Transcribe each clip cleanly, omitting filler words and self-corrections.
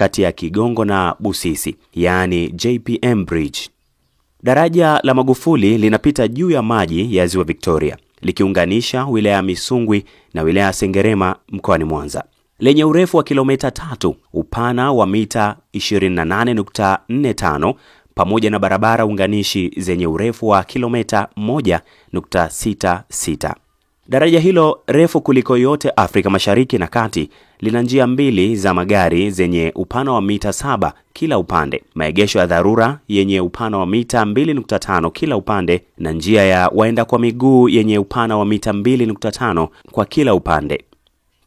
kati ya Kigongo na Busisi, yaani JPM Bridge. Daraja la Magufuli linapita juu ya maji ya Ziwa Victoria, likiunganisha wilaya ya Misungwi na wilaya ya Sengerema mkoani Mwanza. Lenye urefu wa kilomita 3, upana wa mita 28.45 pamoja na barabara unganishi zenye urefu wa kilomita 1.66. Daraja hilo refu kuliko yote Afrika Mashariki na Kati lina njia mbili za magari zenye upana wa mita 7 kila upande, maegesho ya dharura yenye upana wa mita 2.5 kila upande na njia ya waenda kwa miguu yenye upana wa mita 2.5 kwa kila upande.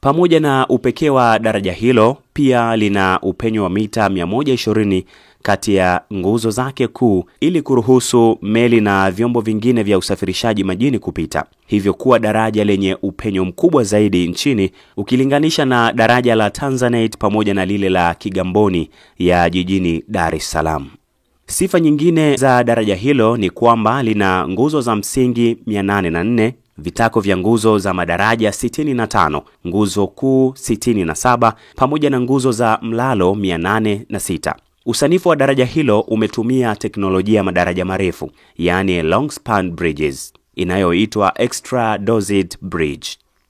Pamoja na upekee wa daraja hilo, pia lina upenyo wa mita 120 kati ya nguzo zake kuu ili kuruhusu meli na vyombo vingine vya usafirishaji majini kupita. Hivyo kuwa daraja lenye upenyo mkubwa zaidi nchini ukilinganisha na daraja la Tanzanite pamoja na lile la Kigamboni ya jijini Dar es Salaam. Sifa nyingine za daraja hilo ni kwamba lina nguzo za msingi 804, vitako vya nguzo za madaraja 65, nguzo kuu 67 pamoja na nguzo za mlalo 806. Usanifu wa daraja hilo umetumia teknolojia madaraja marefu, yaani long span bridges, inayoitwa extra dosed bridge.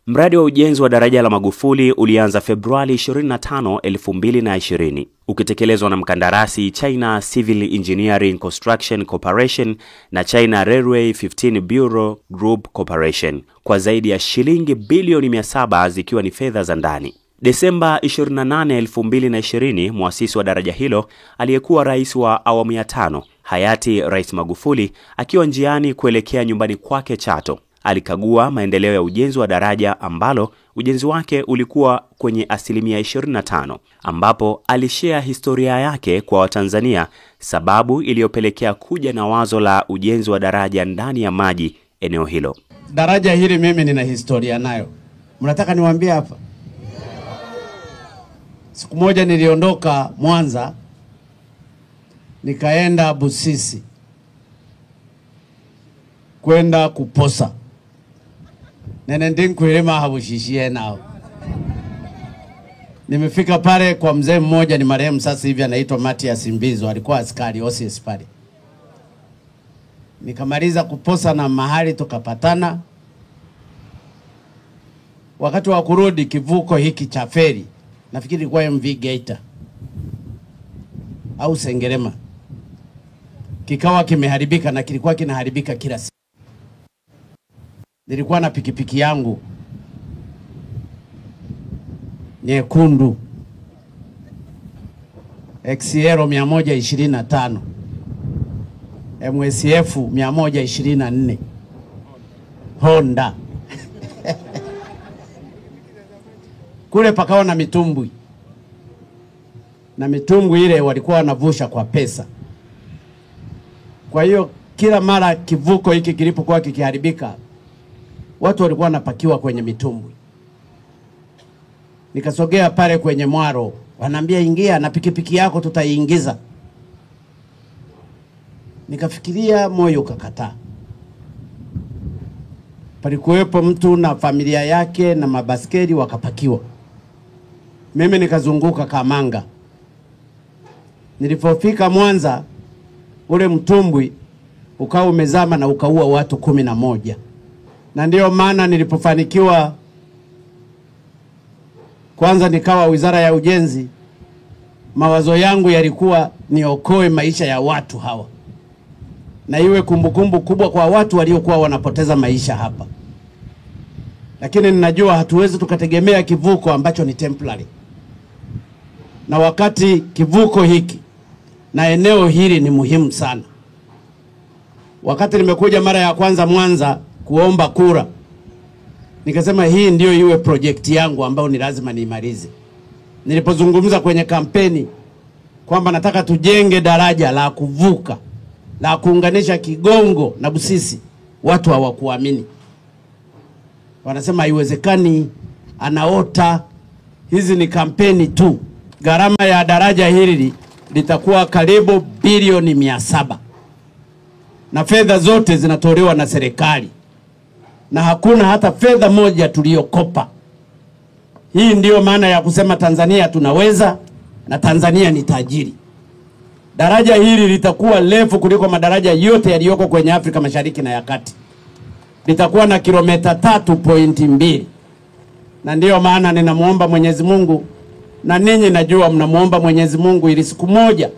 Mradi wa ujenzi wa daraja la Magufuli ulianza Februari 25, 2020, ukitekelezwa na mkandarasi China Civil Engineering Construction Corporation na China Railway 15 Bureau Group Corporation kwa zaidi ya shilingi bilioni 700 zikiwa ni fedha za ndani. Desemba 28, 2020, muasisi wa daraja hilo aliyekuwa rais wa awamu ya 5, hayati Rais Magufuli, akiwa njiani kuelekea nyumbani kwake Chato, alikagua maendeleo ya ujenzi wa daraja ambalo ujenzi wake ulikuwa kwenye 25%, ambapo alishare historia yake kwa Watanzania, sababu iliyopelekea kuja na wazo la ujenzi wa daraja ndani ya maji eneo hilo. Daraja hili mimi nina historia nayo. Mnataka niwaambie hapa? Siku moja niliondoka Mwanza nikaenda Busisi kwenda kuposa. Nene ndinkuilima habushishie nao. Nimefika pale kwa mzee mmoja, ni marehemu sasa hivi, anaitwa Matias Mbizo, alikuwa askari OCS pale. Nikamaliza kuposa na mahali tukapatana. Wakati wa kurudi kivuko hiki cha feri, nafikiri ilikuwa MV Geita au Sengerema, kikawa kimeharibika na kilikuwa kinaharibika kila siku. Nilikuwa na pikipiki yangu nyekundu XL 125 MSF 124 Honda. Kule pakawa na mitumbwi, na mitumbwi ile walikuwa wanavusha kwa pesa. Kwa hiyo kila mara kivuko hiki kilipokuwa kikiharibika, watu walikuwa wanapakiwa kwenye mitumbwi. Nikasogea pale kwenye mwaro, wananiambia ingia na pikipiki yako tutaiingiza. Nikafikiria, moyo ukakataa. Palikuwepo mtu na familia yake na mabaskeli wakapakiwa. Mimi nikazunguka Kamanga. Nilipofika Mwanza, ule mtumbwi ukawa umezama na ukaua watu 11. Na ndiyo maana nilipofanikiwa kwanza nikawa Wizara ya Ujenzi, mawazo yangu yalikuwa niokoe maisha ya watu hawa, na iwe kumbukumbu kubwa kwa watu waliokuwa wanapoteza maisha hapa. Lakini ninajua hatuwezi tukategemea kivuko ambacho ni temporary. Na wakati kivuko hiki na eneo hili ni muhimu sana. Wakati nimekuja mara ya kwanza Mwanza kuomba kura, nikasema hii ndio iwe project yangu ambayo ni lazima niimalize. Nilipozungumza kwenye kampeni kwamba nataka tujenge daraja la kuvuka la kuunganisha Kigongo na Busisi, watu hawakuamini. Wanasema haiwezekani, anaota, hizi ni kampeni tu. Gharama ya daraja hili litakuwa karibu bilioni 700. Na fedha zote zinatolewa na serikali. Na hakuna hata fedha moja tuliyokopa. Hii ndiyo maana ya kusema Tanzania tunaweza. na Tanzania ni tajiri. Daraja hili litakuwa refu kuliko madaraja yote yaliyoko kwenye Afrika Mashariki na ya Kati. Litakuwa na kilomita 3.2. Na ndiyo maana ninamuomba Mwenyezi Mungu, na ninyi najua mnamuomba Mwenyezi Mungu, ili siku moja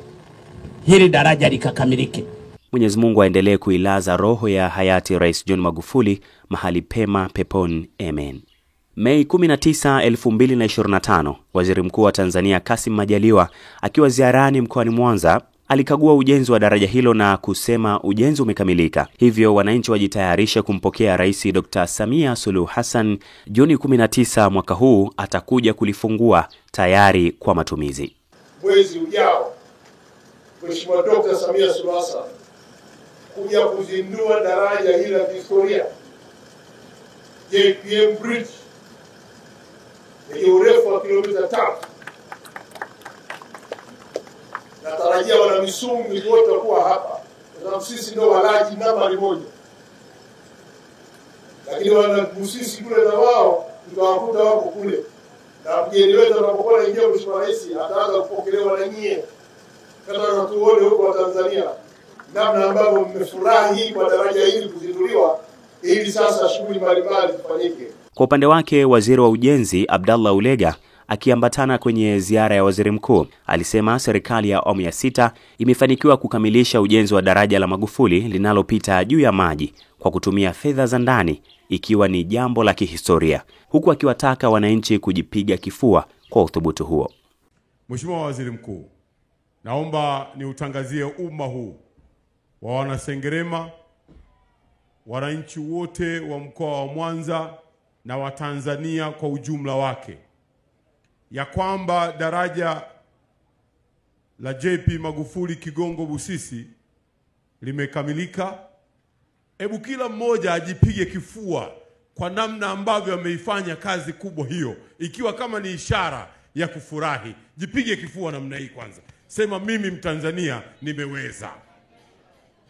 hili daraja likakamilike. Mwenyezi Mungu aendelee kuilaza roho ya hayati Rais John Magufuli mahali pema peponi. Amen. Mei 19, 2025, Waziri Mkuu wa Tanzania Kassim Majaliwa akiwa ziarani mkoani Mwanza alikagua ujenzi wa daraja hilo na kusema ujenzi umekamilika. Hivyo wananchi wajitayarishe kumpokea Rais Dr. Samia Suluhu Hassan Juni 19 mwaka huu, atakuja kulifungua tayari kwa matumizi. Mwezi ujao Mheshimiwa Dr. Samia Suluhu Hassan kuja kuzindua daraja hili la kihistoria JPM Bridge yenye urefu wa kilomita 3. Natarajia wana Misungwi wote kuwa hapa, kwa sababu sisi ndio walaji nambari 1. Lakini wana Busisi kule na wao tutawakuta wako kule. Na mgeni wetu anapokuwa anaingia Mheshimiwa Rais ataanza kupokelewa na nyie. Kama tuone huko wa Tanzania namna ambavyo mmefurahi kwa daraja hili kuzinduliwa, ili sasa shughuli mbalimbali zifanyike. Kwa upande wake, Waziri wa Ujenzi Abdallah Ulega akiambatana kwenye ziara ya Waziri Mkuu alisema serikali ya awamu ya 6 imefanikiwa kukamilisha ujenzi wa daraja la Magufuli linalopita juu ya maji kwa kutumia fedha za ndani, ikiwa ni jambo la kihistoria, huku akiwataka wananchi kujipiga kifua kwa uthubutu huo. Mheshimiwa Waziri Mkuu, naomba niutangazie umma huu wa Wanasengerema, wananchi wote wa mkoa wa Mwanza na wa Tanzania kwa ujumla wake, ya kwamba daraja la JP Magufuli Kigongo Busisi limekamilika. Hebu kila mmoja ajipige kifua kwa namna ambavyo ameifanya kazi kubwa hiyo, ikiwa kama ni ishara ya kufurahi. Jipige kifua namna hii kwanza. Sema mimi Mtanzania nimeweza.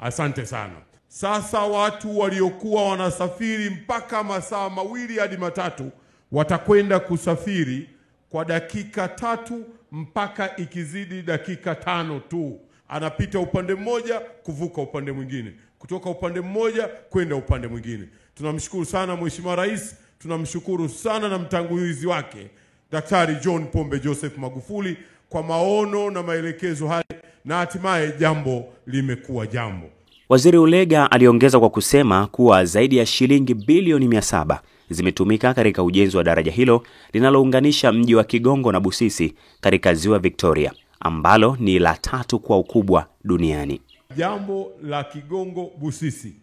Asante sana. Sasa watu waliokuwa wanasafiri mpaka masaa 2 hadi 3 watakwenda kusafiri kwa dakika 3 mpaka ikizidi dakika 5 tu. Anapita upande mmoja kuvuka upande mwingine, kutoka upande mmoja kwenda upande mwingine. Tunamshukuru sana Mheshimiwa Rais, tunamshukuru sana na mtangulizi wake Daktari John Pombe Joseph Magufuli kwa maono na maelekezo haya, na hatimaye jambo limekuwa jambo. Waziri Ulega aliongeza kwa kusema kuwa zaidi ya shilingi bilioni 700 zimetumika katika ujenzi wa daraja hilo linalounganisha mji wa Kigongo na Busisi katika ziwa Victoria, ambalo ni la 3 kwa ukubwa duniani. Jambo la Kigongo Busisi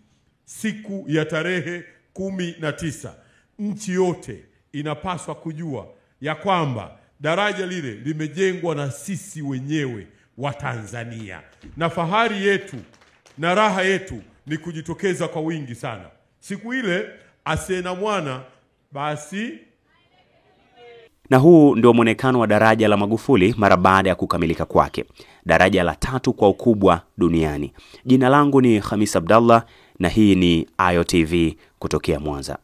siku ya tarehe 19, nchi yote inapaswa kujua ya kwamba daraja lile limejengwa na sisi wenyewe wa Tanzania. Na fahari yetu na raha yetu ni kujitokeza kwa wingi sana siku ile. Asiye na mwana basi. Na huu ndio mwonekano wa daraja la Magufuli mara baada ya kukamilika kwake, daraja la 3 kwa ukubwa duniani. Jina langu ni Khamis Abdallah na hii ni Ayo TV kutokea Mwanza.